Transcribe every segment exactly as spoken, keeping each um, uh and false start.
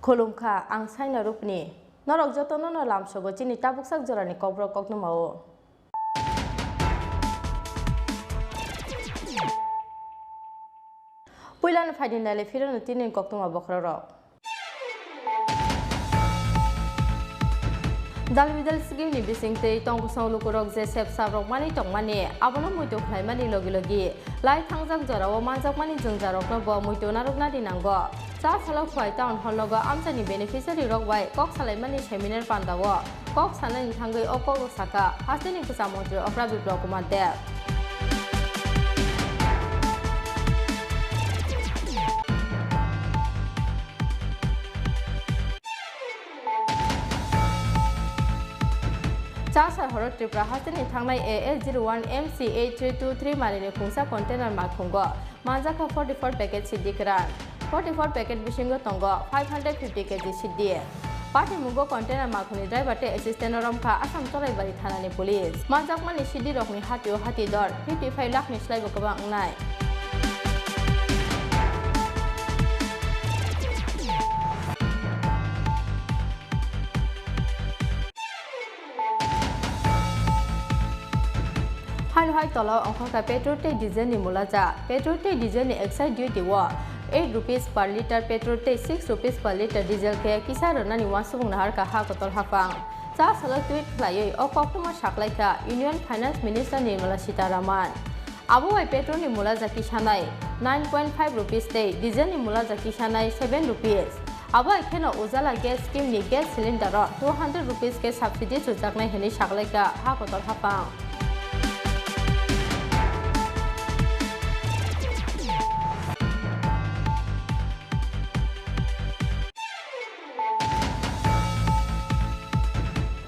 Khulumkha, ang Saina Rupni. Norok jotono no lamsogo chini tabuksak jorani kokborok koktwmao. Puilano phaidi naile phirano tini koktwma bokhorok. Dalbidal scheme ni bisingtwi tongkosong lukurok je sepsap rok mani tongmani, abono muitu khlaimani logi logi lai thangjak jorao manjakmani jwngjarokno bo muitu narwknani nango. Cha salo Khwai Town Hall nogo amchaini beneficiary rok bai kok salaimani seminar pandao kok sanani thangwi o kok rok saka hasteni kwcham montri Okra Biplab Kumar Deb. Chasar horo Tripura hasteni thangnai A S zero one M C eight three two three marini khungsa container makhungo manjakha forty four packet siddi kwran. Forty four packet bisingo tongo five hundred fifty K G siddi. Patimungo container makhuni driver tei assistant no romkha Assam Cholaibari thanani police. Manjakmani siddi rokni hatio hati dor fifty five lakh ni slaibo kwbang wngnai. Haino hai tola o ongkhorkha petrol tei diesel ni mulaja. Petrol tei diesel ni excise duty o eight rupees per litre petrol tei six rupees per litre diesel khe kisa rwnani uansukmung naharkha ha kotor haphang. Cha salo tweet khlaiwi o koktwma saklaikha Union Finance Minister Nirmala Sitharaman. Abo bai petrol ni mulaja kisanai nine point five rupees tei diesel ni mulaja kisanai seven rupees. Abo hai kheno Ujala gas scheme ni gas cylinder o two hundred rupees khe subsidy chujaknai hwnwi saklaikha ha kotor haphang.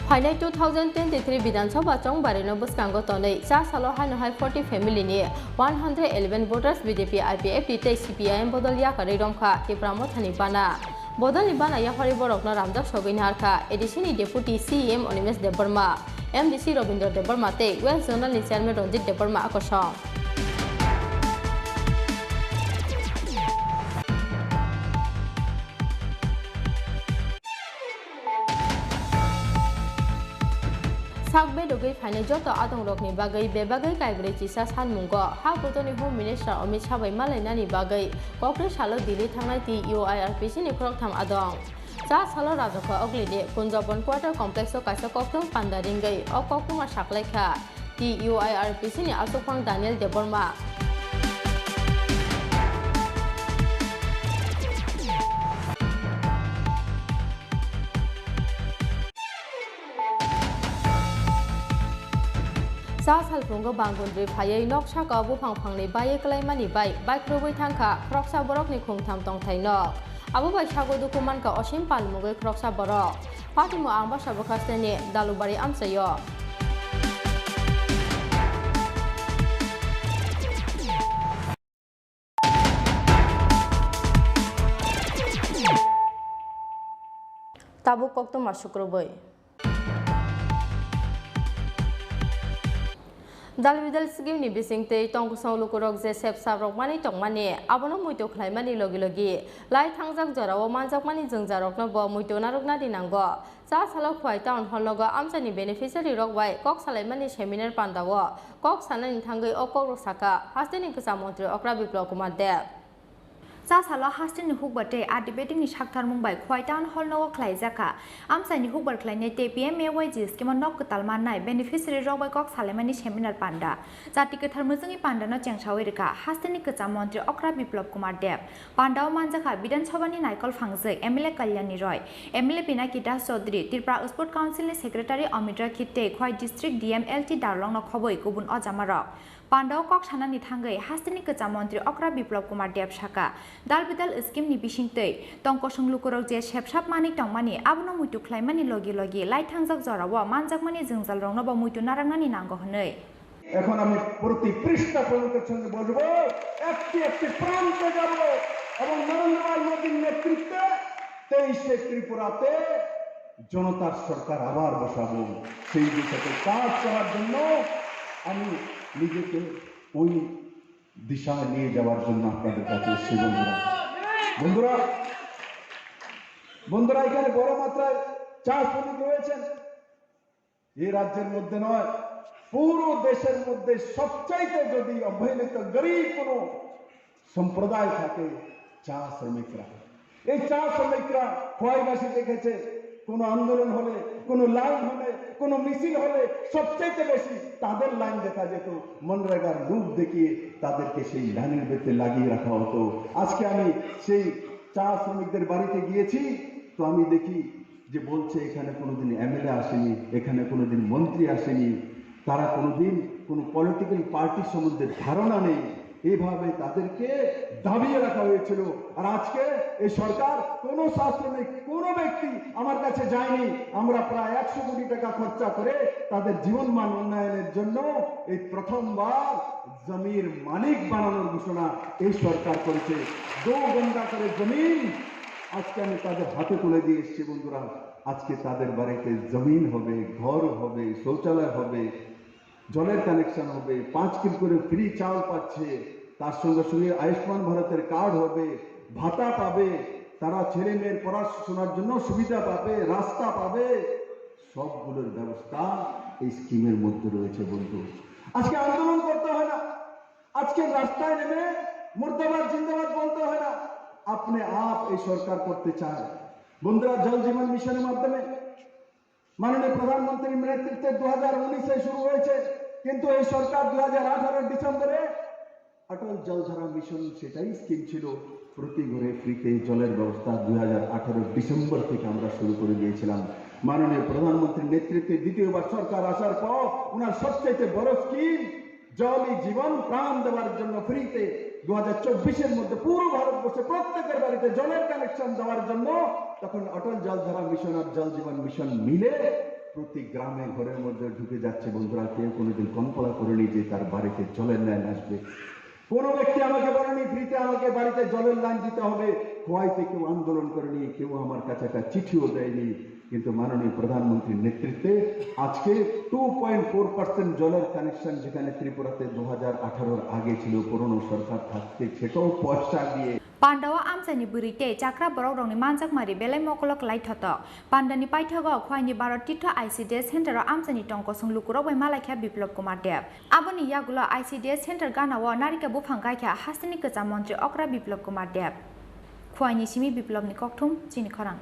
Phainai two thousand twenty-three Bidhan Sabha chongbarino bwskango tonwi cha salo haino hai forty family ni one hundred eleven voters B J P, I P F T tei C P I M bodol yakarwi romkha Tipra Mothani bana. Bodolni bana yaphari borokno ramjak sogwi naharkha A D C ni Deputy C E M Animesh Debbarma, M D C Robindra Debbarma tei West Zonal ni Chairman Ranjit Debbarma a kosong. Sak bedogwi phainai joto adongrokni bagwi bebagwi kaibrwi chisa sanmungo ha butoni Home Minister Amit Shah bai malainani bagwi kokni salo Delhi thangnai T U I R P C ni khoroktham adong. Cha salo Rajokha Oglini Kunjabon Quarter Complex o kaisa koktwma panda ringwi o koktwma saklaikha T U I R P C ni achukphang Daniel Debbarma. Cha salphungo bangundri phaiwi nok saka buphang phangni baiwi kwlaimani bai baikrogwi thangkha khoroksa borokni khungtham tongthai nok. Abo bai sago dukhu mankha Osim Pal mungwi khoroksa borok. Patimu Ambasa bwkhasteni Dalubari amchaio. Tabuk koktwma sukrubwi. Dalbidal scheme ni bisingtwi tongkosong lukurok je sepsap rok mani tongmani, abono muitu khlaimani logi logi lai thangjak jorao manjakmani jwngjarokno bo muitu narwknani nango. Cha salo Khwai Town Hall nogo amchaini beneficiary rok bai kok salaimani seminar pandao kok sanani thangwi o kokrok saka hasteni kwcham montri Okra Biplab Kumar Deb. Cha salo hasteni hukbar tei R D B T ni saktharmung bai Khwai Town Hall nogo khlaijakha amchaini hukbar khlainai tei P M A Y G scheme o nok kwtal mannai beneficiary rok bai kok salaimani seminar panda. Chati kwthar mwchwngwi pandano chengsawi rwkha hasteni kwcham montri Okra Biplab Kumar Deb. Pandao manjakha Bidhan Sabha ni Naikol Phangjwk, M L A Kalyani Roy, M L A Pinaki Das Chaudhary, Tripura Sport Council ni Secretary Amit Rakhi tei Khwai District D M L T Darlong no khobwi kubun ojamarok. Pandao kok sanani thangwi hasteni kwcham montri Okra Biplab Kumar Deb saka, dalbidal scheme ni bisingtwi tongkosong lukurok je sepsap manwi tongmani abono muitu khlaimani logi logi lai thangjak jorao manjakmani jwngjalrokno bo muitu narwknani nango hwnwi. এখন আমি প্রতি পৃষ্ঠা পর্যন্ত সঙ্গে বসবো, একটি একটি প্রান্তে যাব এবং নরেন্দ্র ভাই মোদীর নেতৃত্বে তেইশে ত্রিপুরাতে জনতার সরকার আবার বসাবো। সেই দিশাতে কাজ করার জন্য আমি নিজেকে ওই দিশায় নিয়ে যাওয়ার জন্য আপনাদের কাছে এসেছি বন্ধুরা। বন্ধুরা, বন্ধুরা, এখানে বড় মাত্রায় চা শ্রমিক রয়েছেন। এই রাজ্যের মধ্যে নয়, পুরো দেশের মধ্যে সবচাইতে যদি অবহেলিত গরিব কোনো সম্প্রদায় থাকে, চা শ্রমিকরা। এই চা শ্রমিকরা খোয়াইবাসী দেখেছে, কোনো আন্দোলন হলে, কোনো লাইন হলে, কোনো মিছিল হলে সবচাইতে বেশি তাদের লাইন দেখা যেত। মনরেগার রূপ দেখিয়ে তাদেরকে সেই লাইনের ভিতরে লাগিয়ে রাখা হতো। আজকে আমি সেই চা শ্রমিকদের বাড়িতে গিয়েছি, তো আমি দেখি যে বলছে এখানে কোনোদিন এমএলএ আসেনি, এখানে কোনোদিন মন্ত্রী আসেনি, তারা কোনোদিন কোনো পলিটিক্যাল পার্টির সম্বন্ধে ধারণা নেই, এইভাবে তাদেরকে দাবিয়ে রাখা হয়েছিল। আর আজকে এই সরকার, কোনো চা শ্রমিক, কোনো ব্যক্তি আমার কাছে যায়নি। আমরা প্রায় একশো কোটি টাকা খরচা করে তাদের জীবনমান উন্নয়নের জন্য এই প্রথমবার জমির মালিক বানানোর ঘোষণা এই সরকার করেছে। দো গন্ডা করে জমিন আজকে আমি তাদের হাতে তুলে দিয়ে এসেছি বন্ধুরা। আজকে তাদের বাড়িতে জমিন হবে, ঘর হবে, শৌচালয় হবে, জলের কানেকশন হবে, পাঁচ কিলো করে ফ্রি চাল পাচ্ছে, তার সঙ্গে সঙ্গে আয়ুষ্মান ভারতের কার্ড হবে, ভাতা পাবে, তারা ছেলে মেয়ের পড়াশোনার জন্য সুবিধা পাবে, রাস্তা পাবে, সবগুলোর ব্যবস্থা এই স্কিমের মধ্যে রয়েছে বন্ধু। আজকে আন্দোলন করতে হয় না, আজকে রাস্তায় নেমে মুর্দাবাদ জিন্দাবাদ বলতে হয় না, আপনি আপ এই সরকার করতে চায়। বন্ধুরা, জল জীবন মিশনের মাধ্যমে মাননীয় প্রধানমন্ত্রীর নেতৃত্বে দু হাজার উনিশে শুরু হয়েছে, কিন্তু এই সরকার দু হাজার আঠারো ডিসেম্বরে অটল জলধারা মিশন, সেটাই স্কিম ছিল, প্রতি ঘরে ফ্রিতে জলের ব্যবস্থা দু হাজার আঠারো ডিসেম্বর থেকে আমরা শুরু করে দিয়েছিলাম। মাননীয় প্রধানমন্ত্রীর নেতৃত্বে দ্বিতীয়বার সরকার আসার পর ওনার সবচেয়ে বড় স্কিম জলই জীবন, প্রাণ দেওয়ার জন্য ফ্রিতে দু হাজার চব্বিশের মধ্যে পুরো ভারতবর্ষে প্রত্যেকের বাড়িতে জলের কানেকশন দেওয়ার জন্য তখন অটল জলধারা মিশন আর জল জীবন মিশন মিলে প্রতি গ্রামে ঘরের মধ্যে ঢুকে যাচ্ছে। বন্ধুরা, কেউ কোনোদিন কল্পনা করেনি যে তার বাড়িতে জলের লাইন আসবে। কোনো ব্যক্তি আমাকে বলেনি ফ্রিতে আমাকে বাড়িতে জলের লাইন দিতে হবে। খোয়াইতে কেউ আন্দোলন করেনি, কেউ আমার কাছে একটা চিঠিও দেয়নি। কিন্তু মাননীয় প্রধানমন্ত্রীর নেতৃত্বে আজকে টু পয়েন্ট ফোর পার্সেন্ট জলের কানেকশন, যেখানে ত্রিপুরাতে দু হাজার আঠারোর আগে ছিল, পুরনো সরকার থাকতে, সেটাও পয়সা দিয়ে Pandao amchaini bwrwi tei chakra borok rokni manjakmari belai mokolo kwlai thotok. Pandani paithago Khwaini Bharat Tirtho I C D S Center o amchaini tong kosong lukurok bai malaikha Biplop Kumar Deb. Aboni yagulo I C D S Center gana o narikha buphang gaikha hasteni kwcham montri okra Biplop Kumar Deb. Khwaini simi Biplopni kokthum chini khorang.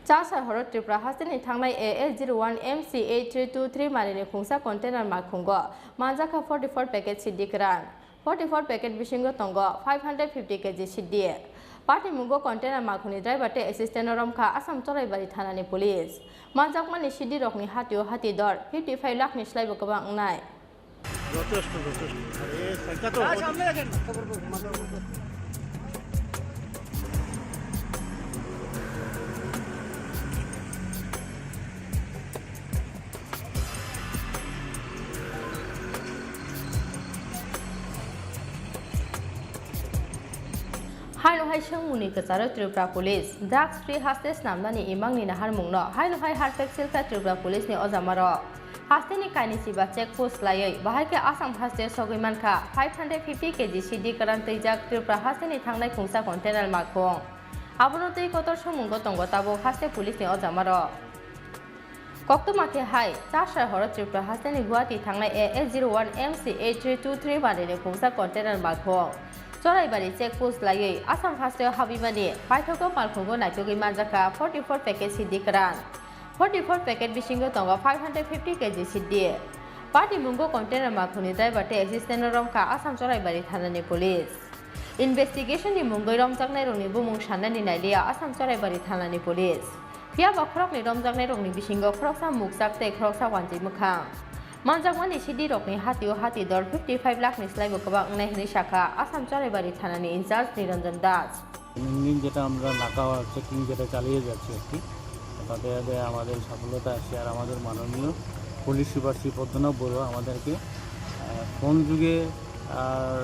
Chasai horo Tripura hasteni thangnai A S zero one M C eight three two three manini khungsa container makhungo manjakha forty four packet siddi kwran. Forty four packet bisingo tongo five hundred fifty K G siddi. Patimungo container makhungni driver tei assistant no romkha Assam Choraibari thanani police. Manjakmani siddi rokni hatio hati dor fifty five lakh ni slaibo kwbang wngnai. যথেষ্ট, যথেষ্ট। আর এ সাইডটা তো Haino hai swngmungni kwcharo Tripura Police drugs free haste snamnani imangni naharmungno haino hai harpek silkha Tripura Police ni ojamarok. Hasteni kainwi chiba check post laiwi bahai khe Assam haste sogwi mankha five hundred fifty K G siddi kwran twijak Tripura hasteni thangnai khungsa container makhung. Abono twi kotor swngmungo tongo tabuk haste police ni ojamarok. Koktwma khe hai, Chasai horo Tripura hasteni Guwahati thangnai A S zero one M C eight three two three manini khungsa container makhung. Choraibari check post laiwi Assam hasteo habwimani paithago malkhungo naitugwi manjakha forty four packet siddi kwran. Forty four packet bisingo tongo five hundred fifty K G siddi. Patimungo container makhungni driver tei assistant no romkha Assam Choraibari thanani police. Investigation ni mungwi romjaknairokni bumung sanani nailiya Assam Choraibari thanani police. Phiya ba khoroknwi romjaknairokni bisingo khoroksa mukchak tei khoroksa wanjwi mwkhang. Manjakmani siddirokni hatio hati dor fifty five lakh ni slaibo kwbang wngnai hwnwi sakha Assam Choraibari thanani in-charge Niranjan Das. দৈনন্দিন যেটা আমরা নাকা চেকিং যেটা চালিয়ে যাচ্ছি আর কি, তাতে তাতে আমাদের সফলতা আসছে। আর আমাদের মাননীয় পুলিশ সুপার শ্রী পদ্মনাভ বড়ুয়া আমাদেরকে, আহ, ফোন যুগে আর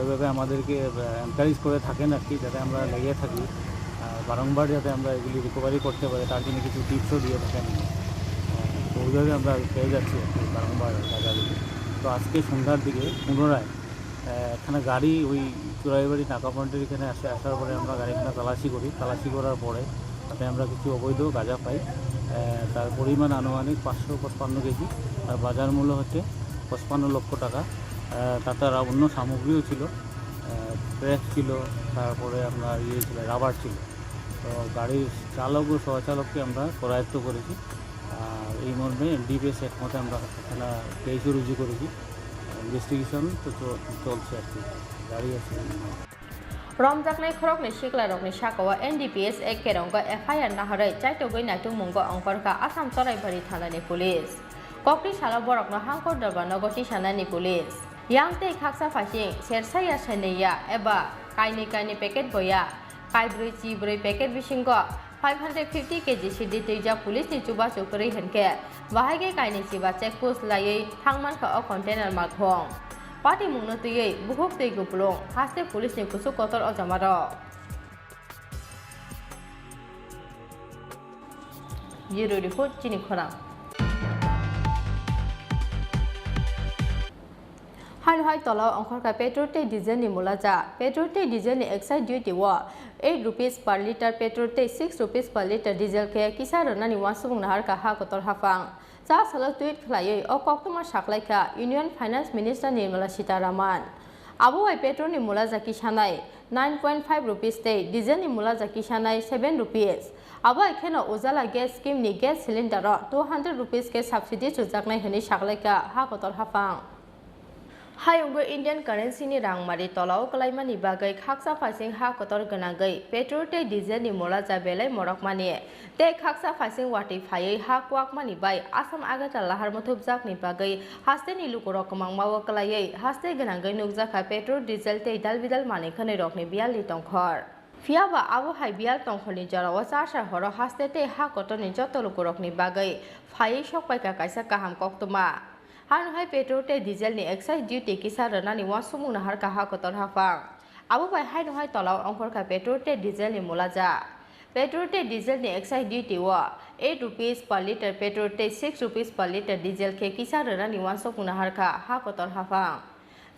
এভাবে আমাদেরকে, আহ, এনকারেজ করে থাকেন আর কি, যাতে আমরা লেগে থাকি, আর বারংবার যাতে আমরা এগুলি রিকভারি করতে পারি, তার জন্য কিছু টিপসও দিয়ে থাকেন। আহ, তো ওইভাবে আমরা পেয়ে যাচ্ছি আর কি বারংবার জায়গাগুলি। তো আজকে সন্ধ্যার দিকে পুনরায় আহ, এখানে গাড়ি ওই চুরাইবাড়ি নাকা পয়েন্টের এখানে আসে, আসার পরে আমরা গাড়িখানে তালাশি করি। তালাশি করার পরে তাতে আমরা কিছু অবৈধ গাঁজা পাই। আহ, তার পরিমাণ আনুমানিক পাঁচশো পঁচপান্ন কেজি, আর বাজার মূল্য হচ্ছে পঁচপান্ন লক্ষ টাকা। আহ, তাতে আর অন্য সামগ্রীও ছিল, আহ, ক্র্যাক ছিল, তারপরে আপনার ইয়ে ছিল, রাবার ছিল। তো গাড়ির চালক ও সহচালককে আমরা করায়ত্ত করেছি। আর এই মর্মে এনডিপিএস অ্যাক্ট মতে আমরা এখানে কেসও রুজু করেছি। ইনভেস্টিগেশন তো চ-, চলছে আর কি, জারি আছে। Romjaknai khoroknwi siklarokni sakao N D P S Act kerongo F I R naharwi chaitogwi naitugmungo ongkhorkha Assam Choraibari thanani police. Kokni salo borokno hangkor dorba nogo tisanani police. Yang tei khaksa phaising sersa ya sene ya eba kainwi kainwi packet boya, kaibrwi chibrwi packet bisingo five hundred fifty K G sidi twijak police ni chubachu kwrwi hinkhe, bahai khe kainwi chiba check post laiwi thangmankha o container malkhung. Patimungno twiwi bukhuk twi kupulung haste police ni kuchuk kotor o jamarok. Bureau Report, chini khorang. Haino hai tola o ongkhorkha petrol tei diesel ni mulaja. Petrol tei diesel ni excise duty o eight rupees per litre petrol tei six rupees per litre diesel khe kisa rwnani uansukmung naharkha ha kotor haphang. Cha salo tweet khlaiwi o koktwma saklaikha Union Finance Minister Nirmala Sitharaman. Abo bai petrol ni mulaja kisanai nine point five rupees tei diesel ni mulaja kisanai seven rupees. Abo hai kheno Ujala gas scheme ni gas cylinder o two hundred rupees khe subsidy chujaknai hwnwi saklaikha ha kotor haphang. Hayungo Indian currency ni rangmari tolao kwlaimani bagwi khaksa phaising ha kotor gwnangwi petrol tei diesel ni mulaja belai morokmani tei khaksa phaising watwi phaiwi ha kwakmani bai Assam Agartala lahar muthubjakni bagwi hasteni lukurok kwmangmao kwlaiwi haste gwnangwi nukjakha petrol, diesel tei dalbidal manwi khwnwi rokni biyalni tongkhor. Phiyaba abo hai biyal tongkhorni jorao chasar horo haste tei ha kotorni joto lukurokni bagwi phaiwi sokpaikha kaisa kaham koktwma. Hano hai petrol tei diesel ni excise duty kisa rwnani uansukmung naharkha ha kotor haphang. Abo bai haino hai tolao ongkhorkha petrol tei diesel ni mulaja. Petrol tei diesel ni excise duty o eight rupees per litre petrol tei six rupees per litre diesel khe kisa rwnani uansukmung naharkha ha kotor haphang.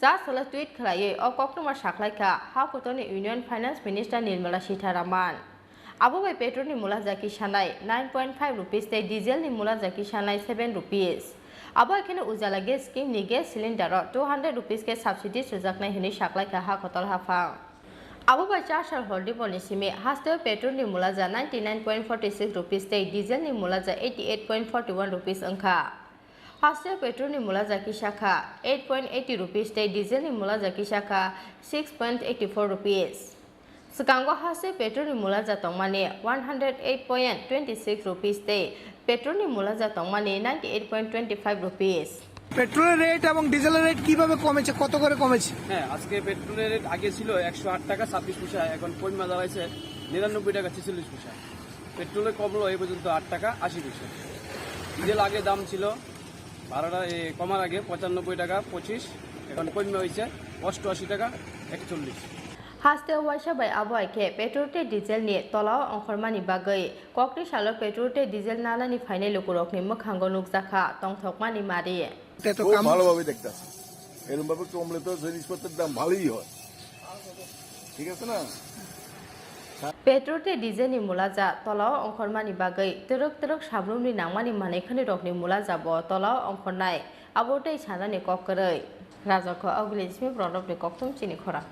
Cha salo tweet khlaiwi o koktwma saklaikha ha kotorni Union Finance Minister Nirmala Sitharaman. Abo bai petrol ni mulaja kisanai nine point five rupees tei diesel ni mulaja kisanai seven rupees. Abo hai kheno Ujala gas scheme ni gas cylinder o two hundred rupees khe subsidy sujaknai hwnwi saklaikha ha kotor haphang. Abo bai chasar hor dibol ni simi hasteo petrol ni mulaja ninety nine point forty six rupees tei diesel ni mulaja eighty eight point forty one rupees wngkha. Hasteo petrol ni mulaja kisa kha eight point eighty rupees tei diesel ni mulaja kisa kha six point eighty four rupees. Swkango haste petrol ni mulaja tongmani one hundred eight point twenty six rupees tei petrol ni mulaja tongmani ninety eight point twenty five rupees. পেট্রোলের রেট এবং ডিজেলের রেট কিভাবে কমেছে, কত করে কমেছে? হ্যাঁ, আজকে পেট্রোলের রেট আগে ছিল একশো আট টাকা ছাব্বিশ পয়সা, এখন কমে দাঁড়াইছে নিরানব্বই টাকা ছেচল্লিশ পয়সা। পেট্রোলে কমলো এই পর্যন্ত আট টাকা আশি পয়সা। ডিজেল আগে দাম ছিল বারো টাকা, এ, কমার আগে পঁচানব্বই টাকা পঁচিশ, এখন কমে হয়েছে অষ্টআশি টাকা একচল্লিশ। Haste waisa bai abo hai khe petrol tei diesel ni tolao ongkhormani bagwi kokni salo petrol tei diesel nalani phainai lukurokni mwkhango nukjakha tongthokmani mari. এটা তো খুব কাম ভালোভাবে দেখতেছে, এরকম ভাবে কমলে তো জিনিসপত্রের দাম ভালোই হয়, ঠিক আছে না? Petrol tei diesel ni mulaja tolao ongkhormani bagwi twrwk twrwk sabrumni nangmani manwi khani rokni mulaja bo tolao ongkhornai, abo tei sanani kok kwrwi. Rajakho Ogulin Simi Prodopni kokthum chini khorang.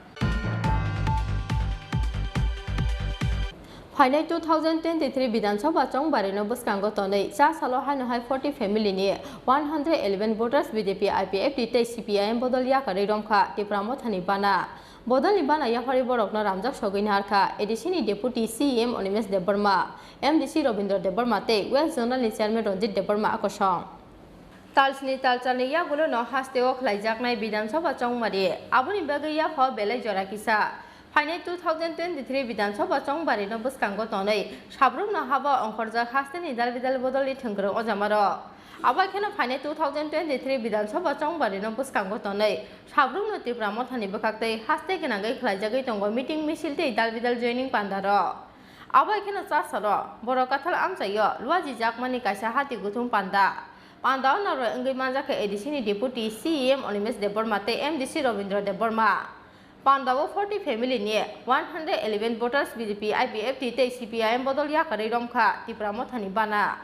Phainai two thousand twenty-three Bidhan Sabha chongbari no bwskango tonwi cha salo haino hai forty family ni one hundred eleven voters B J P, I P F T tei C P I M bodol yakarwi romkha Tipra Mothani bana. Bodolni bana yapharwi borokno ramjak sogwi naharkha A D C ni Deputy C E M Animesh Debbarma, M D C Robindra Debbarma tei West Zonal ni Chairman Ranjit Debbarma a kosong. Talsni talcharni yagulo no hasteo khlaijaknai Bidhan Sabha chongmari. Aboni bagwi yaphao belai jora kisa. Phainai two thousand twenty-three Bidhan Sabha chongmari no bwskango tonwi sabrumno habo ongkhorjak hasteni dalbidal bodolni thwngkwrwng ojamarok. Abo kheno phainai two thousand twenty-three Bidhan Sabha chongmari no bwskango tonwi sabrumno Tipra Mothani bwkhaktwi haste gwnangwi khlaijagwi tongo meeting, misil tei dalbidal joining pandarok. Abo kheno chasaro borok kathal amchaio luajijakmani kaisa hati guthum panda. Pandao narwai wngwi manjakha A D C ni Deputy C E M Animesh Debbarma tei M D C Robindra Debbarma. Pandao forty family ni one hundred eleven voters B J P, I P F T tei C P I M bodol yakarwi romkha Tipra Mothani bana.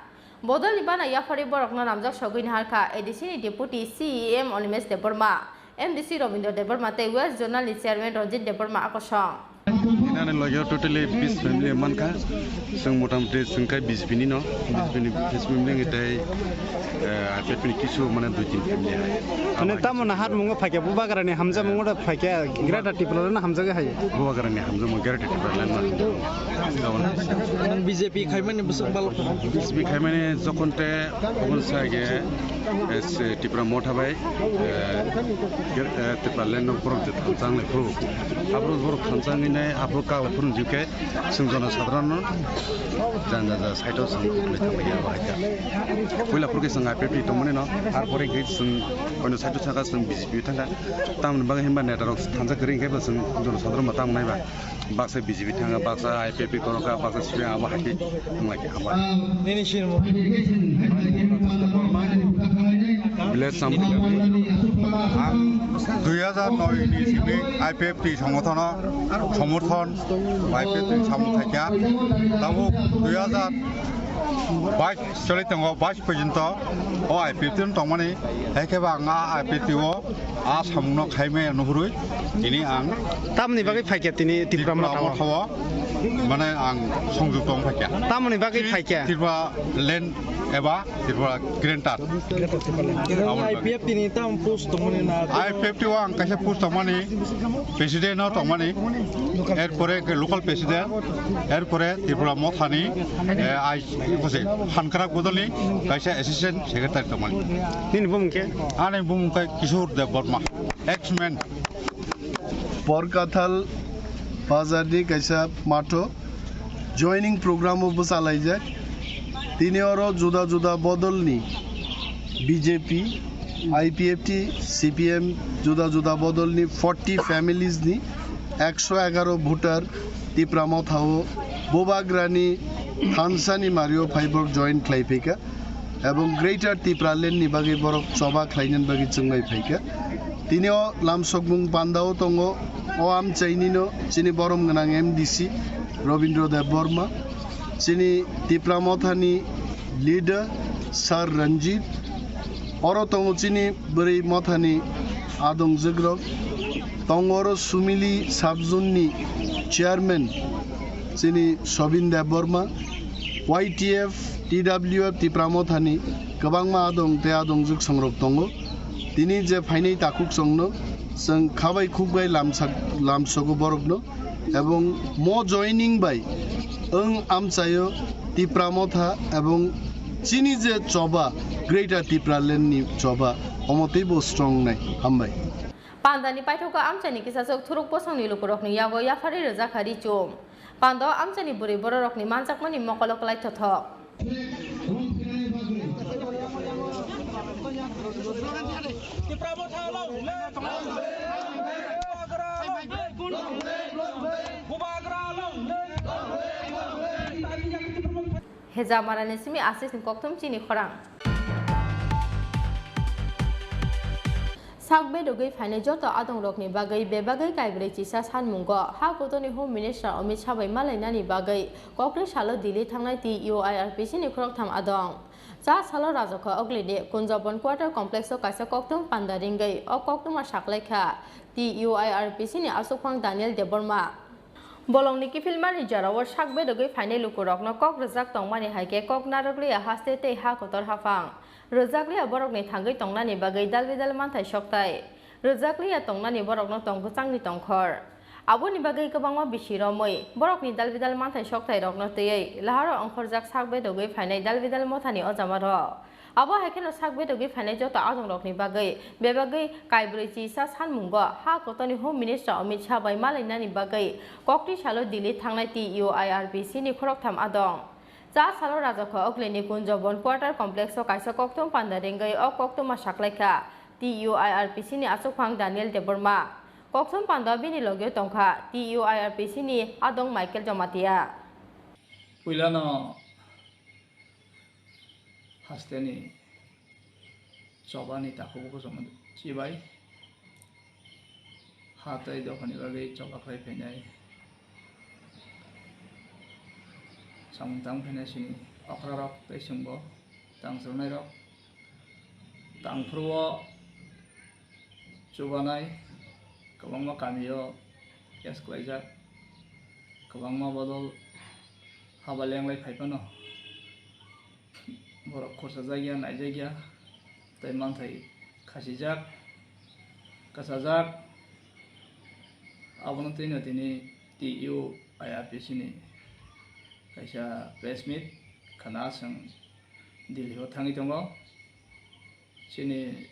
Bodolni bana yapharwi borokno namjak sogwi naharkha A D C ni Deputy C E M Animesh Debbarma, M D C Robindra Debbarma tei West Zonal ni Chairman Ranjit Debbarma akosong. Nani logio totally bis family mankha. Chwng motamoti chwng khe B J P ni no, B J P ni bis family ngi tei, eh, I P F ni kisu mane dui tin family hai. Mane tamo na hat mungo phaikya, Bubagra ni hamja mungo da phaikya, Greater Tipraland no hamjagwi hai. Bubagra ni hamja mungo Greater Tipraland no hamjagwi. Nang B J P khaimani bwswk balok. B J P khaimani jokhon te oboni sage, eh, se Tipra Motha bai, eh, Gre-, eh, Tipraland no borok je thansa wnglai phuru. Aphuru borok thansa wngwi nai, aphuru kagwi phuru jikhe, Chwng jono sadharano jang jang jang side o chwng khulai thanglaikha, abo hai kha. Puila phuru khe chwng I P F T tongmani no, ar pore khe chwng koino side o thangkha, chwng B J P thangkha. Tamoni bagwi hinba neta rok thansa kwrwi hinkhe bo chwng jono sadharano tamo naiba. Baksa B J P thangkha, baksa I P F T khorokha, baksa C P I M, abo hai khe wnglaikha, abo hai. Nini sinimo. Village Samkhai. Ang dui hajar noi ni simi I P F T songothono somorthon bai pet samung khaikha. Tabuk dui hajar bais choli tongo, bais porjonto o I P F T no tongmani, hai khe ba ang a I P F T o a samungno khaimaya nuhurwi tini ang tamni bagwi phaikha tini Tipra Motha o. Motha o, mane ang songjukto wng phaikha. Tamni bagwi phaikha? Tipraland eba Tripura Greater. Abo I P F T ni tam post tongmani na? I P F T o ang kaisa post tongmani, president no tongmani, erpore ke local president, erpore Tipra Mothani, eh, ai, kose, Hankrak Bodolni kaisa assistant secretary tongmani. Nini bumung khe? Ani bumung khe Kishore Dev Barma, ex man. Porkathal bazarni kaisa matho joining program o bwchalaijak. Tini oro juda juda bodolni B J P, I P F T, C P M, juda juda bodolni forty families ni ekso egaro voter Tipra Motha o Bubagrani thansani mario phaiborok join khlai phaikha. Ebong Greater Tipraland ni bagwi borok choba khlainani bagwi chwngbai phaikha. Tini o lamsokmung pandao tongo, o amchaini no chini borom gwnang M D C Robindra Debbarma, chini Tipra Mothani leader Sir Ranjit, oro tongo chini bwrwi mothani adongjukrok, tongo oro Sumili sub-zone ni chairman chini Sobin Debbarma, Y T F, T W F Tipra Mothani kwbangma adong tei adongjwk songrok tongo. Tini je phainai takhuk chwngno, chwng khabai khukbai lamsak-, lamsogo borokno, ebong mo joining bai wng amchaio Tipra Motha ebong chini je choba, Greater Tipraland ni choba, omo teibo strong nai. Hambai. Pandani paithago amchaini kisachwk thuruk bosongni lukurokni yago yapharwi rwjakha richum. Pando amchaini bwrwi bororokni manjakmani mokolo kwlai thothok. Heja Marani simi Asisni kokthum chini khorang. Sak bedogwi phainai joto adongrokni bagwi bebagwi kaibrwi chisa sanmungo ha kotorni Home Minister Amit Shah bai malainani bagwi kokri salo Delhi thangnai T U I R P C ni khoroktham adong. Cha salo Rajakho Oglini Kunjabon Quarter Complex o kaisa kokthum panda ringwi o koktwma saklaikha T U I R P C ni aswkphang Daniel Debbarma. Bolongni kiphilmani jorao sak bedogwi phainai lukurokno kok rwjak tongmani hai khe kok narwkliya haste tei ha kotor haphang. Rwjakliya borokni thangwi tongnani bagwi dalbidal manthai sokthai. Rwjakliya tongnani borokno tong bwchangni tongkhor. Aboni bagwi kwbangma bisi romwi borokni dalbidal manthai sokthairokno twiwi laharo ongkhorjak sak bedogwi phainai dalbidal mothani ojamarok. Abo hai kheno sak bedogwi phainai joto adongrokni bagwi bebagwi kaibrwi chisa sanmungo ha kotorni Home Minister Amit Shah bai malainani bagwi kokti salo Delhi thangnai T U I R P C ni khoroktham adong. Cha salo Rajakho Oglini Kunjabon Quarter Complex o kaisa kokthum panda ringwi o koktwma saklaikha T U I R P C ni aswkphang Daniel Debbarma. Kokthum panda bini logio tongkha T U I R P C ni adong Michael Jamatia. Puilano hasteni Chobani takhuk bo chwng chibai. Ha tei dophani bagwi choba khlai phainai. Samung tang phainai sini okrarok tei chwngbo tang chwrwngnairok. Tangphuru o chubanai kwbangma kamio case kwlaijak, kwbangma bodol haba lenglai phai phano borok khorsajakya, naijakya, tei manthai khasijak, kasajak. Abono twino tini T U I R P C ni kaisa press meet khna chwng Delhi o thangwi tongo. Chini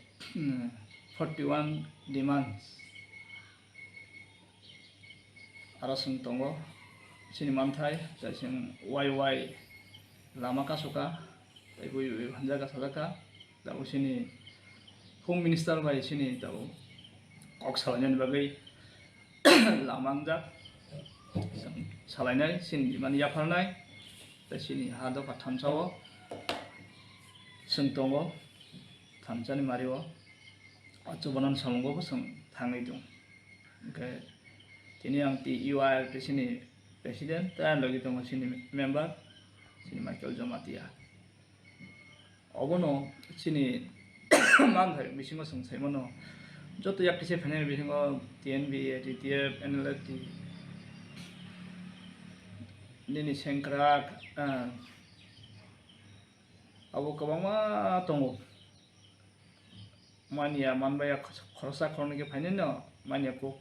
forty one demands aro chwng tongo. Chini manthai tei chwng Y Y lama kasoka tei bui bui hanjaka sajaka. Tabuk chini Home Minister bai chini tabuk kok salainani bagwi lama wngjak. Chwng salainai chini demand yapharnai tei chini ha dopha thamsa o chwng tongo. Thamsani mari o, o chubanan samungo bo chwng thangwi tong. Hwnkhe tini ang T U I R P C ni president, tei ang logi tongo chini member, chini Michael Jamatia. Obono chini manthai bisingo chwng saimano, joto yak kisa phainai bisingo T N B, A T T F, N L F T, nini sengkrak, ah, abo kwbangma tongo. Manya manbaya khoroksa khoroknwi khe phainai no manya kuk.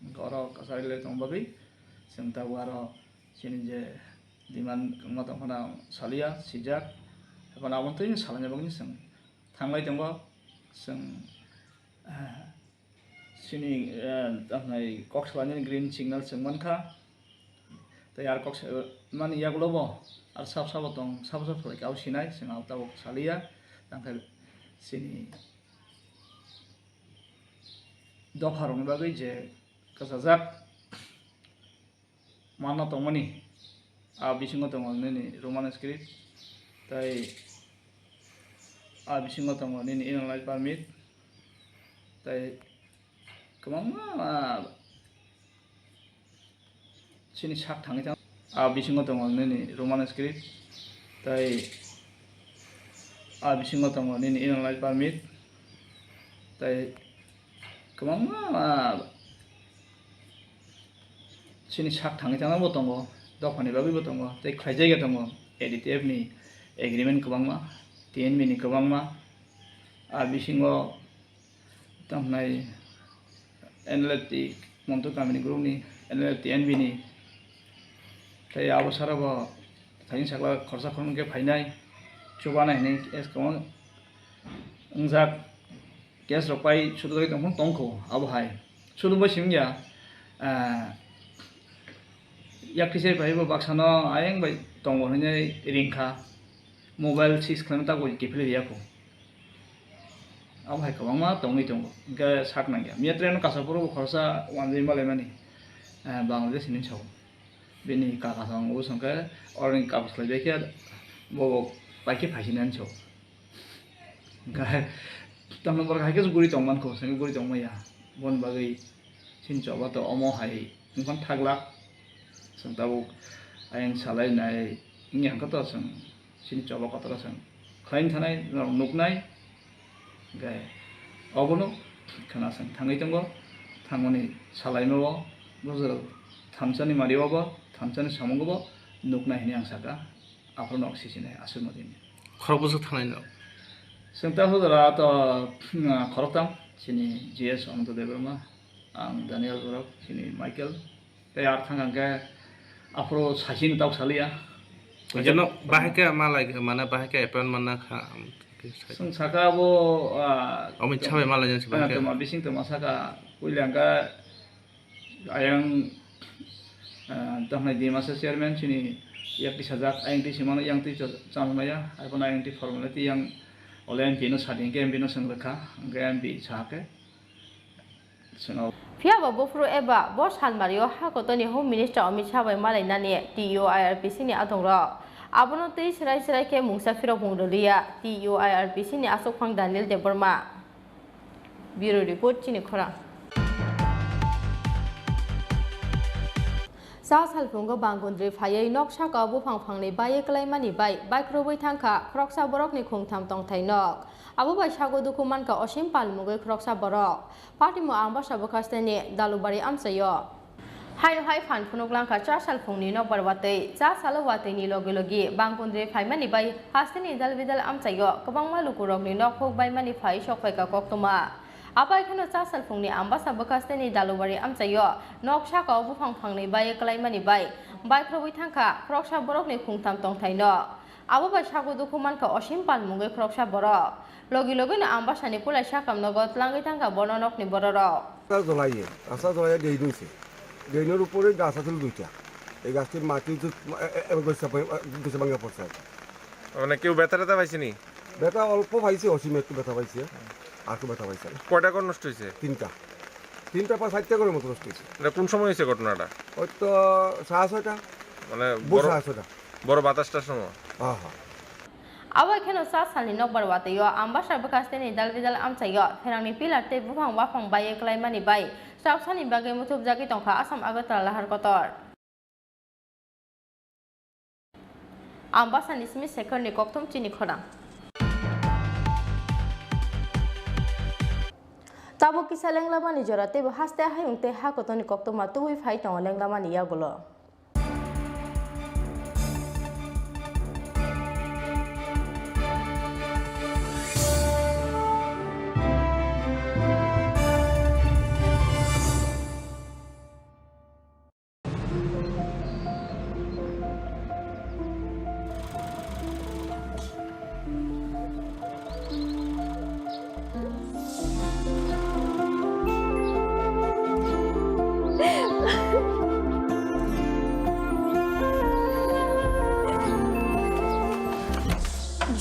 Hwnkhe oro kwchari lai tong bagwi chwng tabuk aro chini je demand wngma tong phano saliya, sijak. Haphano aboni twi salaina bagwi chwng thanglai tongo. Chwng, ah, Chini, eh, tamni kok salainani green signal chwng mankha. Tei aro kok sa-, mani yagulo bo aro sab sabo tong, sabo sabo salai kha, abo sinai, chwng abo tabuk saliya. Tangkhe chini dopharokni bagwi je kwchajak, manna tongmani, a bisingo tongo nini Roman script, tei a bisingo tongo nini Inner Line Permit, tei kwbangma, ah, chini sak thangwi thang. A bisingo tongo nini Roman script, tei a bisingo tongo nini Inner Line Permit, tei kwbangma, ah, chini sak thangwi thangma bo tongo, dophani bagwi bo tongo, tei khlaijak ya tongo, A D T F ni agreement kwbangma, T N B ni kwbangma, a bisingo tamhnai N L F T Montu kamini group ni, N L F T N B ni, tei abo sara bo thaini sakla khorsa khoroknwi khe phainai, chubanai hinwi kwbang wngjak. Case rok pai sudu bai tongphuru tongkho abo hai. Sudu bai simi ya, ah, yak tisai bai bo baksa no ayang bai tongo hinwi ringkha. Mobile seize khlaima tabuk kiphilwi riyakho. Abo hai kwbangma tongwi tongo. Hwnkhe sak nangya. Miya train no kasaphuru bo khoroksa wanjwi malaimani, ah, Bangladesh hinwi sao. Bini kaka song bo songkhe oroni kap slai bai khe bo bai khe phaisinani sao. Hwnkhe tamni borok hai khe guri tong mankho, sengkhe guri tong maya. Boni bagwi chini choba to omo hai wngkha thak lak. Chwng tabuk ayang salai nai wngya hwnkhe to chwng chini choba kotor o chwng khlaina thanai norok nuknai. Hwnkhe obono khwna chwng thangwi tongo, thangmani salaima o bujra thamsani mari o bo thamsani samungo bo nuknai hinwi ang sakha. Aphuru nok sisinai aswk no dini. Khorok bwswk thangnai no? Chwng ta hujra to, ah, khoroktham, chini G S Ananta Debbarma, ang Daniel Borok, chini Michael, tei ar thang hwnkhe aphuru sasini tok saliya. Jono bahai khe malai mane bahai khe appoint manna kha. Chwng saka abo, ah, Amit Shah bai malai jani se ah, bahai khe. Toma bising toma saka puila hwnkhe Ayang, ah, tongmani Dimasa chairman chini yak tisajak, ayang twi simano yang twi cha-, chamung maya, hai phano ayang twi formality yang ole M P no sadi, hwnkhe M P no swng rwkha, hwnkhe M P sahakhe swngno. Phiya ba buphuru eba bo sanmario ha kotorni Home Minister Amit Shah bai malainani T U I R P C ni adongrok. Abono tei srai srai khe mungsa phirokmung rwliya T U I R P C ni aswkphang Daniel Debbarma. Bureau Report, chini khorang. Cha salphungo bangkundri phaiwi nok saka buphang phangnwi baiwi klaimani bai baikhorwi thangkha khoroksa borokni khungtham tongthai nok. Abo bai sago dukhu mankha Osim Pal mungwi khoroksa borok. Patimo Ambasa bwkhasteni Dalubari amchaio. Haino hai phan phunuk langkha cha salphungni nokbar watwi. Cha salo watwini logi logi bangkundri phaimani bai hasteni dalbidal amchaio kwbangma lukurokni nok huk baimani phai sokphaikha koktwma. Abai kheno cha salphungni Ambasa bwkhasteni Dalubari amchaio nok sakao buphang phangnwi baiwi klaimani bai baikhorwi thangkha khoroksa borokni khungtham tongthai nok. Abo bai sago dukhu mankha Osim Pal mungwi khoroksa borok. Logi logino Ambasani pulai sakam nogo tlangwi thangkha bono nokni bororok. রাস্তা জ্বলাইয়ে, রাস্তা জ্বলাইয়ে ড্রেন হয়েছে। ড্রেনের উপরে গাছ আছিল দুইটা। এই গাছটির মাটি তো, এ, এ, এ, গেছে, গেছে ভাঙা পড়ছে আর কি। মানে কেউ ব্যথা ট্যাথা পাইছে নি? ব্যথা অল্প পাইছে, অসীমে একটু ব্যথা পাইছে, আর একটু ব্যথা পাইছে না। কয়টা ঘর নষ্ট হয়েছে? তিনটা। তিনটা বা চারটা ঘরের মতো নষ্ট হয়েছে। এটা কোন সময় হয়েছে ঘটনাটা? হয়তো সাড়ে ছয়টা। মানে ভোর বড়, সাড়ে ছয়টা। বড় বাতাসটার সময়? হ্যাঁ, হ্যাঁ। Abo kheno cha salni nokbar watwio Ambasa bwkhasteni dalbidal amchaio pherangni pillar tei buphang waphang baiwi klaimani bai chapsani bagwi muthubjagwi tongkha Assam Agartala lahar kotor. Ambasani simi sekharni kokthum chini khorang. Tabuk kisa lenglamani jora teibo haste hayung tei ha kotorni koktwma tubui phai tongo lenglamani yagulo.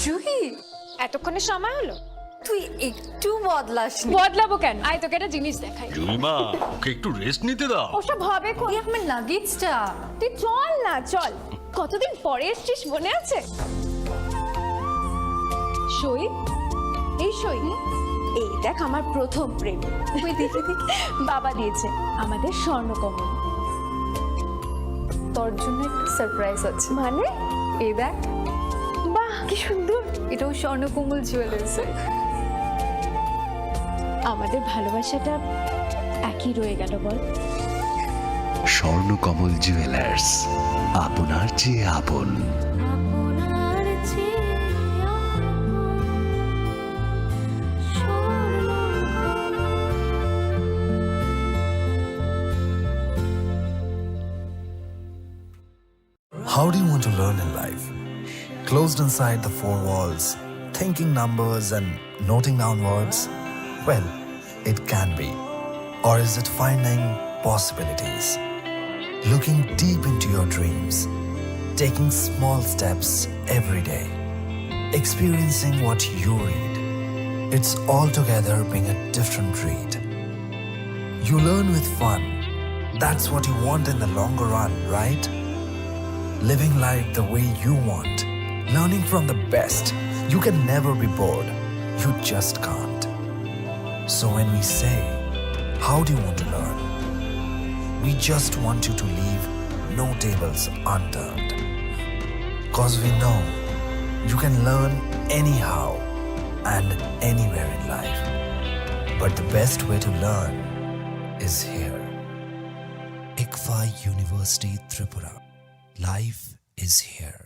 Juhi, এতক্ষণে সময় হলো? তুই একটু বদলাসনি। বদলাবো কেন? আয়, তোকে একটা জিনিস দেখাই। জুইমা, ওকে একটু রেস্ট নিতে দাও। ওসব হবে কোন? এই আমার লাগেজটা। তুই চল না, চল। কতদিন পরে এসছিস, মনে আছে? সই, এই সই। এই দেখ, আমার প্রথম প্রেম। ওই দেখে দেখে বাবা দিয়েছে আমাদের স্বর্ণকমল। তোর জন্য একটা সারপ্রাইজ আছে। মানে? এই দেখ। বাহ, কি সুন্দর। এটাও স্বর্ণকমল জুয়েলার্সের। আমাদের ভালোবাসাটা একই রয়ে গেল, বল? স্বর্ণকমল জুয়েলার্স, আপনার চেয়ে আপন। How do you want to learn in life? Closed inside the four walls, thinking numbers and noting down words? Well, it can be. Or is it finding possibilities? Looking deep into your dreams, taking small steps every day, experiencing what you read. It's altogether being a different read. You learn with fun. That's what you want in the longer run, right? Living life the way you want. Learning from the best. You can never be bored. You just can't. So when we say, "How do you want to learn?" We just want you to leave no tables unturned. 'Cause we know you can learn anyhow and anywhere in life. But the best way to learn is here. ICFAI University Tripura. Life is here.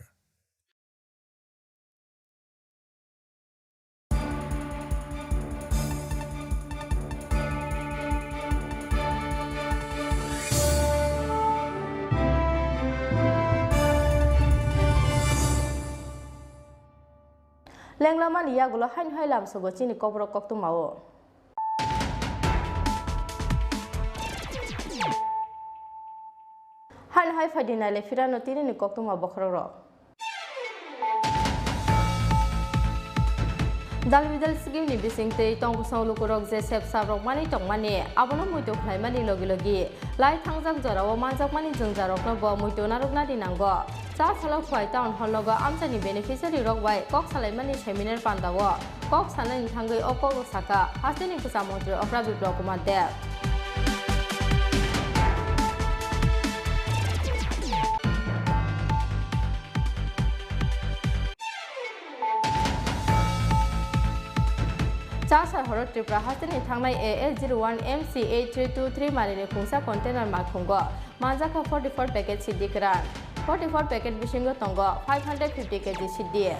Lenglamani yagulo haino hai lamsogo chini kokborok koktwmao. Haino hai phaidi naile phirano tinini koktwma bokhorokrok. Dalbidal scheme ni bisingtwi tongkosong lukurok je sepsa rwkmani tongmani, abono muitu khlaimani logi logi lai thangjak jorao manjakmani jwngjarokno bo muitu narwknani nango. Chasalo Khowai Town Hall nogo amchaini beneficiary rok bai kok salaimani seminar pandao kok sanani thangwi o kok rok sakha hasteni kwcham montri Okra Biplab Kumar Deb. Chasal horo Tripura hasteni thangnai A S zero one M C eight three two three marini khungsa container makhungo manjakha forty four packet siddi kwran, forty four packet bisingo tongo five hundred fifty K G siddi.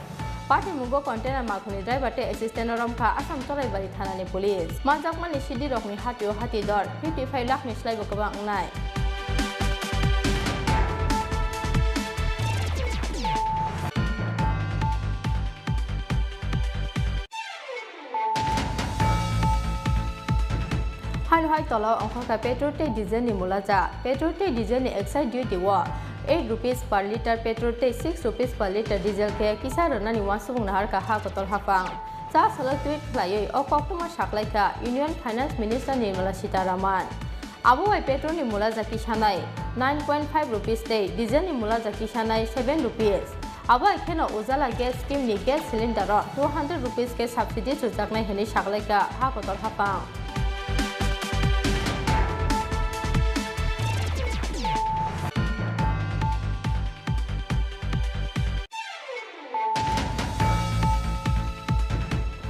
Patimungo container makhuni driver tei assistant no romkha Assam Cholaibari thanani police. Manjakmani siddi rokni hatio hati dor fifty five lakh ni slaibo kwbang wngnai. Haino hai tola ongkhorkha petrol tei diesel ni mulaja. Petrol tei diesel ni excise duty o eight rupees per litre petrol tei six rupees per litre diesel khe kisa rwnani uansukmung naharkha ha kotor haphang. Chasalo tweet khlaiwi o koktwma saklaikha Union Finance Minister Nirmala Sitharaman. Abo bai petrol ni mulaja kisanai nine point five rupees tei diesel ni mulaja kisanai seven rupees. Abo hai kheno Ujala gas scheme ni gas cylinder o two hundred rupees khe subsidy chujaknai hwnwi saklaikha ha kotor haphang.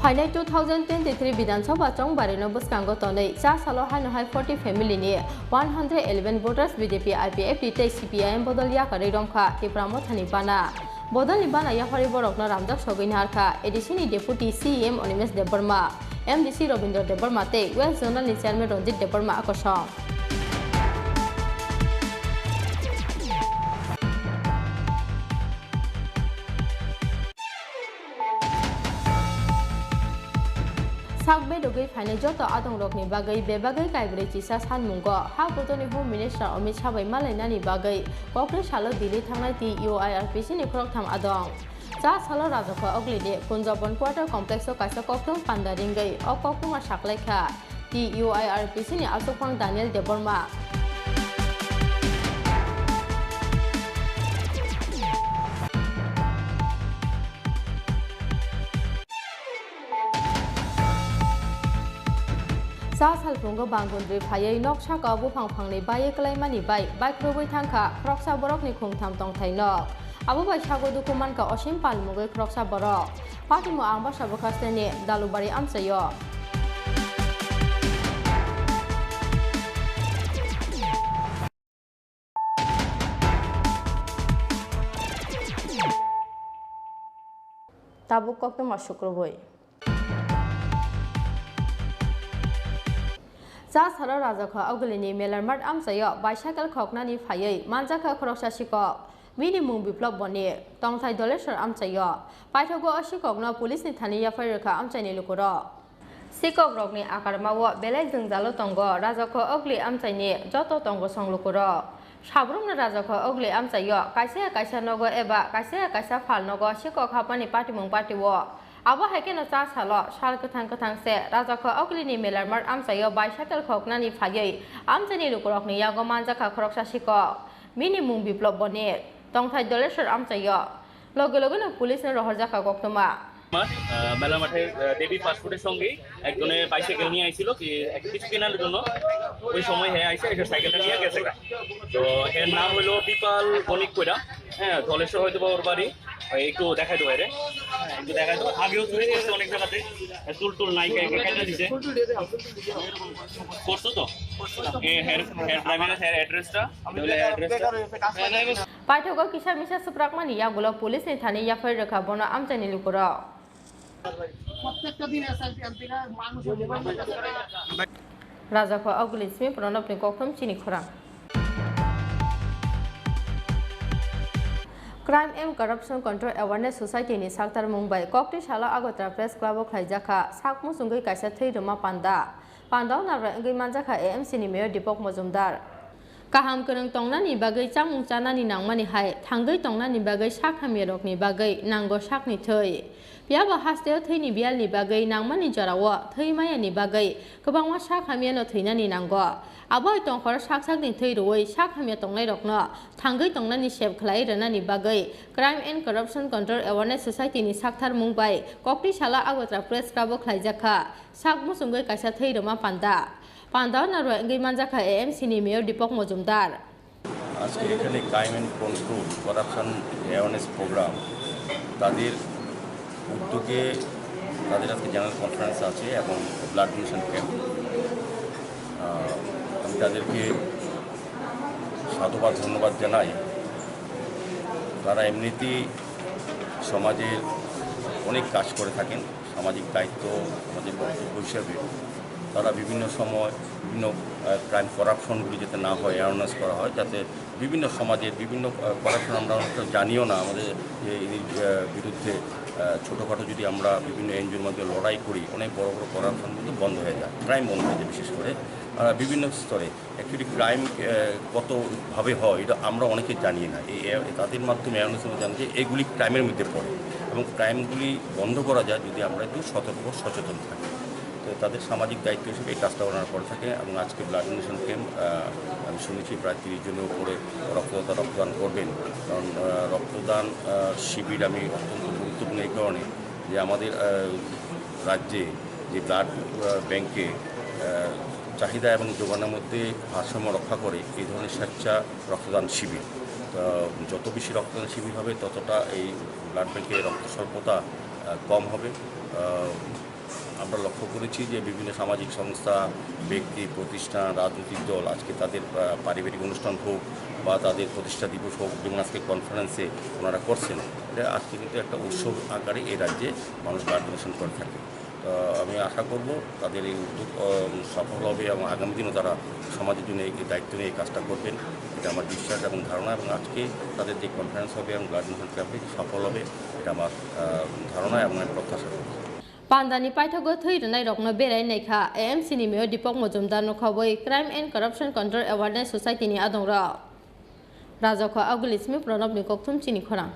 Phainai two thousand twenty-three Bidhan Sabha chongbarino bwskango tonwi cha salo haino hai forty family ni one hundred eleven voters B J P, I P F T tei C P I M bodol yakarwi romkha Tipra Mothani bana. Bodolni bana yapharwi borokno ramjak sogwi narkha A D C ni Deputy C E M Animesh Debbarma, M D C Robindra Debbarma tei West Zonal ni Chairman Ranjit Debbarma a kosong. Sak bedogwi phainai joto adongrokni bagwi bebagwi kaibrwi chisa sanmungo ha butoni Home Minister Amit Shah bai malainani bagwi kokri salo Delhi thangnai T U I R P C ni khoroktham adong. Cha salo Rajakho Ogli ni Kunjabon Quarter Complex o kaisa kokthum panda ringwi o koktwma saklaikha. T U I R P C ni achukphang Daniel Debbarma. Cha salphungo bangundri phaiwi nok saka buphang phangni baiwi kwlaimani bai baikhurubwi thangkha khoroksa borokni khungtham tongthai nok. Abo bai sago dukhu mankha Osim Pal mungwi khoroksa borok. Patimo ang bwsa bwkha steni Dalubari amchaio. Tabuk koktwma sukrubwi. Cha salo Rajakho Ogulini Melarmat amchaio bicycle khoknani phaiwi manjakha khoroksa sikok. Bini mung Biplab Boni, tongthai Doleshwar amchaio. Paithago o sikokno police ni thani yaphai rwkha amchaini lukurok. Sikokrokni akarmao belai jwngjalo tongo Rajakho Ogli amchaini joto tongo song lukurok. Sabrumno Rajakho Ogli amchaio kaisa ya kaisa nogo eba kaisa ya kaisa phalnogo sikok hapmani patimung patio. Abo hai kheno cha salo sal kwthang kwthang se Rajakho Oglini Melarmat amchaio bicycle khoknani phaiwi amchaini lukurokni yago manjakha khoroksa sikok. Bini mung Biplab Boni, tongthai Doleshwar amchaio. Loge logeno police no rohorjakha koktwma. আহ, মেলা মাঠে, আহ, দেবী ফাস্ট ফুডের সঙ্গেই একজনে বাইসাইকেল নিয়ে আইছিল কি এক কিছু কেনার জন্য। ওই সময় হে আইসে, এসে সাইকেলটা নিয়ে গেছে গা। তো এর নাম হলো বিপাল বণিক কইরা। হ্যাঁ, ধলেশ্বর হয়তো বা ওর বাড়ি। ওই একটু দেখাই দেবো এরে। হ্যাঁ, একটু দেখাই দেবো। আগেও চুরি করছে অনেক জায়গাতে। চুল টুল নাই, কেটে দিছে। করছো তো? এ, হেয়ার, হেয়ার ড্রাইভারের হেয়ার অ্যাড্রেসটা। এটা হলো অ্যাড্রেসটা। Paithago kisa misa swprakmani yagulo police ni thani yaphai rwkha bono amchaini lukurok. প্রত্যেকটা দিন এসআইটি আনতে গেলে মানুষের মোবাইল নিয়ে কাজ করে। Rajakho Ogli simi pranobni kokthum chini khorang. Crime and Corruption Control Awareness Society ni saktarmung bai koktwi salo Agartala Press Club o khlaijakha sak muchungwi kaisa thwi rwma panda. Pandao narwai wngwi manjakha A M C ni Mayor Deepak Majumdar. Kaham kwrwng tongnani bagwi chamung chanani nangmani hai thangwi tongnani bagwi sak hamyarokni bagwi nango sakni thwi. Phiyaba hasteo thwini biyalni bagwi nangmani jorao thwi mayani bagwi kwbangma sak hamyano thwinani nango. Abo hai tongkhoro sak sakni thwi rwui sak hamya tongnairokno thangwi tongnani sep khlai rwnani bagwi Crime and Corruption Control Awareness Society ni sakthar mung bai kokti salo Agartala Press Club o khlaijak kha sak muchungwi kaisa thwi rwma panda. Panda o narwai wngwi manjak kha A M C ni Mayor Deepak Mojumdar. আজকে এখানে crime and control corruption awareness programme, তাদের উদ্যোগে তাদের আজকে general conference আছে এবং blood donation camp. আমি তাদেরকে সাধুবাদ, ধন্যবাদ জানাই। তারা এমনিতেই সমাজের অনেক কাজ করে থাকেন, সামাজিক দায়িত্ব, সমাজের কর্তব্য হিসাবে তারা বিভিন্ন সময় বিভিন্ন, আহ, ক্রাইম করাপশনগুলি যাতে না হয়, অ্যাওয়ারনেস করা হয়, যাতে বিভিন্ন সমাজের বিভিন্ন, আহ, করাপশন আমরা অনেকটা জানিও না। আমাদের এই, এই, আহ, বিরুদ্ধে, আহ, ছোটোখাটো যদি আমরা বিভিন্ন এনজিওর মধ্যে লড়াই করি, অনেক বড় বড় করাপশন কিন্তু বন্ধ হয়ে যায়, ক্রাইম বন্ধ হয়ে যায় বিশেষ করে। আহ, বিভিন্ন স্তরে অ্যাকচুয়ালি ক্রাইম, আহ, কতভাবে হয় এটা আমরা অনেকে জানি না। এই, এ-, তাদের মাধ্যমে অ্যাওয়ারনেস আমরা জানি যে এগুলি ক্রাইমের মধ্যে পড়ে এবং ক্রাইমগুলি বন্ধ করা যায় যদি আমরা একটু সতর্ক, সচেতন থাকি। তো তাদের সামাজিক দায়িত্ব হিসেবে এই কাজটা ওনারা করে থাকে এবং আজকে ব্লাড ডোনেশন ক্যাম্প, আহ, আমি শুনেছি প্রায় তিরিশ জনের উপরে রক্তদাতা রক্তদান করবেন। কারণ, আহ, রক্তদান, আহ, শিবির আমি অত্যন্ত গুরুত্বপূর্ণ এই কারণে যে আমাদের, আহ, রাজ্যে যে ব্লাড, আহ, ব্যাংকে, আহ, চাহিদা এবং যোগানের মধ্যে ভারসাম্য রক্ষা করে এই ধরনের স্বেচ্ছা রক্তদান শিবির। তো যত বেশি রক্তদান শিবির হবে ততটা এই ব্লাড ব্যাংকে রক্ত স্বল্পতা, আহ, কম হবে। আহ, আমরা লক্ষ্য করেছি যে বিভিন্ন সামাজিক সংস্থা, ব্যক্তি, প্রতিষ্ঠান, রাজনৈতিক দল আজকে তাদের, আহ, পারিবারিক অনুষ্ঠান হোক বা তাদের প্রতিষ্ঠা দিবস হোক, যেমন আজকে কনফারেন্সে ওনারা করছেন, এটা আজকে কিন্তু একটা উৎসব আকারে এই রাজ্যে মানুষ ব্লাড ডোনেশন করে থাকে। তো আমি আশা করব তাদের এই উদ্যোগ, আহ, সফল হবে এবং আগামী দিনও তারা সমাজের জন্য এই দায়িত্ব নিয়ে এই কাজটা করবেন, এটা আমার বিশ্বাস এবং ধারণা। এবং আজকে তাদের যে কনফারেন্স হবে এবং ব্লাড ডোনেশন ক্যাম্প সফল হবে, এটা আমার, আহ, ধারণা এবং আমি প্রত্যাশা করব। Pandani paithago thwi rwnairokno berai naikha A M C ni Mayor Deepak Mojumdar no khobwi Crime and Corruption Control Awareness Society ni adongrok. Rajakho Aguli simi Pranab ni kokthum chini khorang.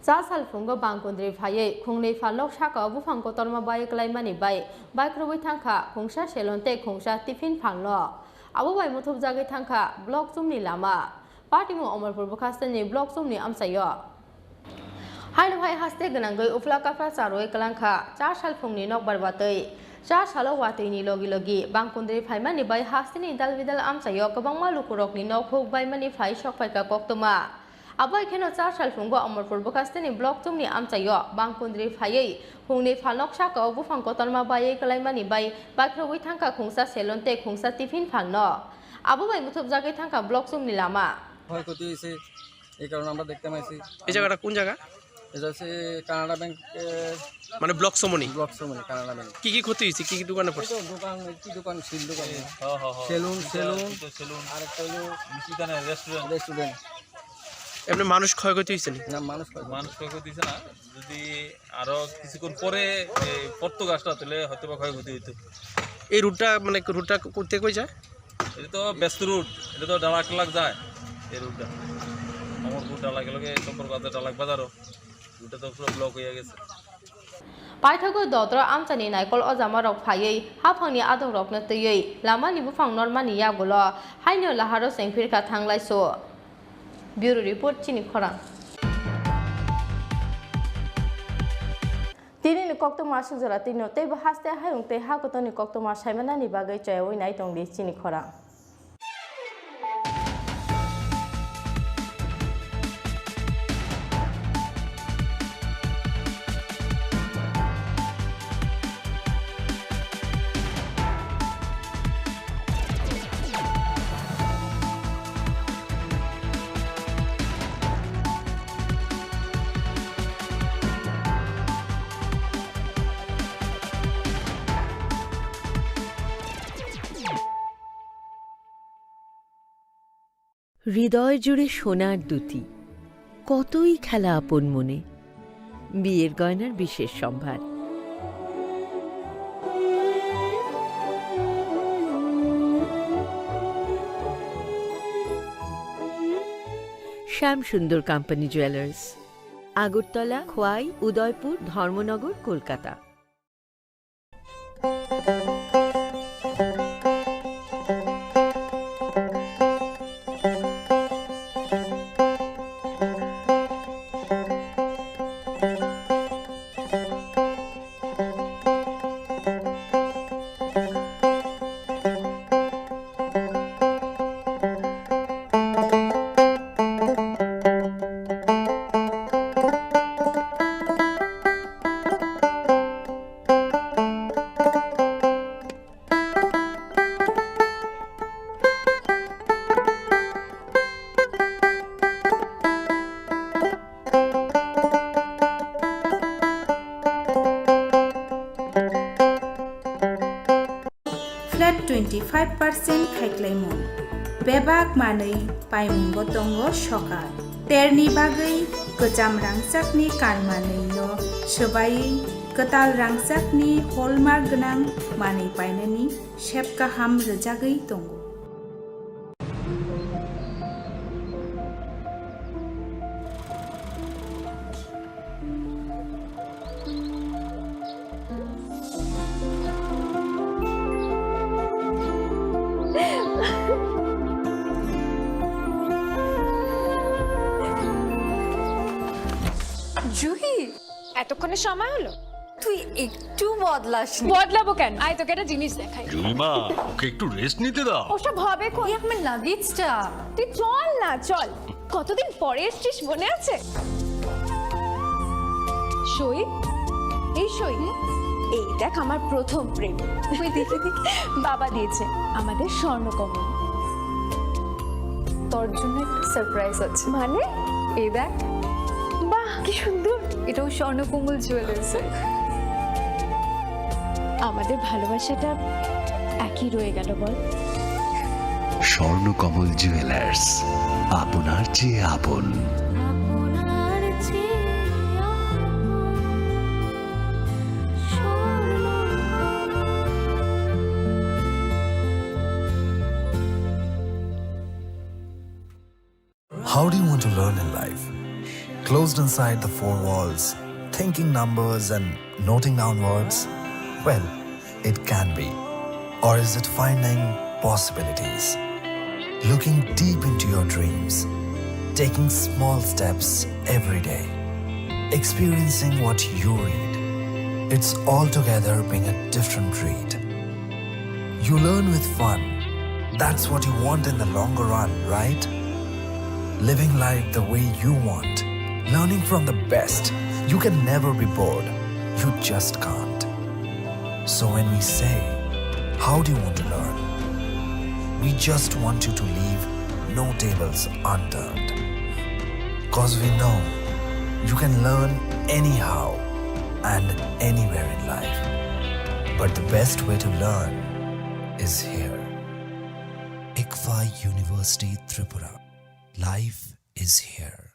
Cha salphungo bangkundri phaiwi khungnwi phalnok sakao buphang kotorma bai klaimani bai baikhorwi thangkha khungsa selon tei khungsa tiffin phalno. Abo bai muthubjagwi thangkha block chumni lama. Patimung Omorpur bwkhasteni block chumni amchaio. Haino hai haste gwnangwi uphla kaphra charwi kwlangkha cha salphungni nokbar watwi. Cha salo watwini logi logi bangkundri phaimani bai hasteni dalbidal amchaio kwbangma lukurokni nok huk baimani phai sokphaikha koktwma. Abo hai kheno cha salphungo Omorpur bwkhasteni block chumni amchaio bangkundri phaiwi hungni phalnok sakao buphang kotorma baiwi kwlaimani bai baikhorwi thangkha khungsa selon tei khungsa tiffin phalno. Abo bai muthubjagwi thangkha block chumni lama. ক্ষয়ক্ষতি হয়েছে, এই কারণে আমরা দেখতে পাইছি। এই জায়গাটা কোন জায়গা? এটা হচ্ছে কানাড়া ব্যাংক, এ, মানে ব্লক সমনি? ব্লক সমনি, কানাড়া ব্যাংক। কি কি ক্ষতি হয়েছে, কি কি দোকানে এই পড়ছে? তো দোকান, কি দোকান, সিল দোকান। হ্যাঁ, হ্যাঁ, হ্যাঁ। সেলুন, দুইটা, সেলুন। দুইটা সেলুন। আর একটা হলো নিশিকানে রেস্টুরেন্ট। রেস্টুরেন্ট। এমনি মানুষ ক্ষয়ক্ষতি হয়েছে নি? না, মানুষ ক্ষয়ক্ষতি। মানুষ ক্ষয়ক্ষতি হয়েছে না, যদি আরো কিছুক্ষণ পরে এই পড়তো গাছটা, তাহলে হয়তো বা ক্ষয়ক্ষতি হইতো। এই রুটটা, মানে, রুটটা করতে কই যায়? এটা তো ব্যস্ত রুট, এটা তো ডালাক টালাক যায় এই রুটটা। অমরপুর ডালাক লগে সম্পর্ক আছে ডালাক বাজারও, রুটটা তো পুরো ব্লক হয়ে গেছে। Paithago dodro amchani naikol ojamarok phaiwi haphangni adongrokno twiwi lamani buphang normani yagulo haino laharo chengphirkha thanglaisu. Bureau Report, chini khorang. Tinini koktwma aswk jora twino teibo haste hayung tei ha kotorni koktwma saimanani bagwi choyawi nai tongdi chini khorang. হৃদয় জুড়ে সোনার দুতি, কতই খেলা আপন মনে। বিয়ের গয়নার বিশেষ সম্ভার। শ্যাম সুন্দর কোম্পানি জুয়েলার্স, আগরতলা, খোয়াই, উদয়পুর, ধর্মনগর, Kolkata. Flat twenty five percent khaiklaimung. Bebak manwi paimungo tongo sokar. Terni bagwi kwcham rangchakni kanmanwino swbaiwi kwtal rangchakni hallmark gwnang manwi painani sep kaham rwjagwi tongo. Juhi, এতক্ষণে সময় হলো? তুই একটু বদলাসনি। বদলাবো কেন? আয়, তোকে একটা জিনিস দেখাই। জুলিমা, ওকে একটু রেস্ট নিতে দাও। ওসব হবে কোন? এই আমার লাগেজটা। তুই চল না, চল। কতদিন পরে এসছিস, মনে আছে? সই, এই সই। এই দেখ, আমার প্রথম প্রেম। ওই দেখি, দেখি। বাবা দিয়েছে আমাদের স্বর্ণকমল। তোর জন্য একটা সারপ্রাইজ আছে। মানে? এই দেখ। বাহ, কি সুন্দর। এটাও স্বর্ণকমল জুয়েলার্সের। আমাদের ভালোবাসাটা একই রয়ে গেল, বল? স্বর্ণকমল জুয়েলার্স, আপনার চেয়ে আপন। How do you want to learn in life? Closed inside the four walls, thinking numbers and noting down words? Well, it can be. Or is it finding possibilities? Looking deep into your dreams, taking small steps every day, experiencing what you read. It's altogether being a different read. You learn with fun. That's what you want in the longer run, right? Living life the way you want. Learning from the best. You can never be bored. You just can't. So when we say, "How do you want to learn?" we just want you to leave no tables unturned. 'Cause we know you can learn anyhow and anywhere in life. But the best way to learn is here. ICFAI University Tripura. Life is here.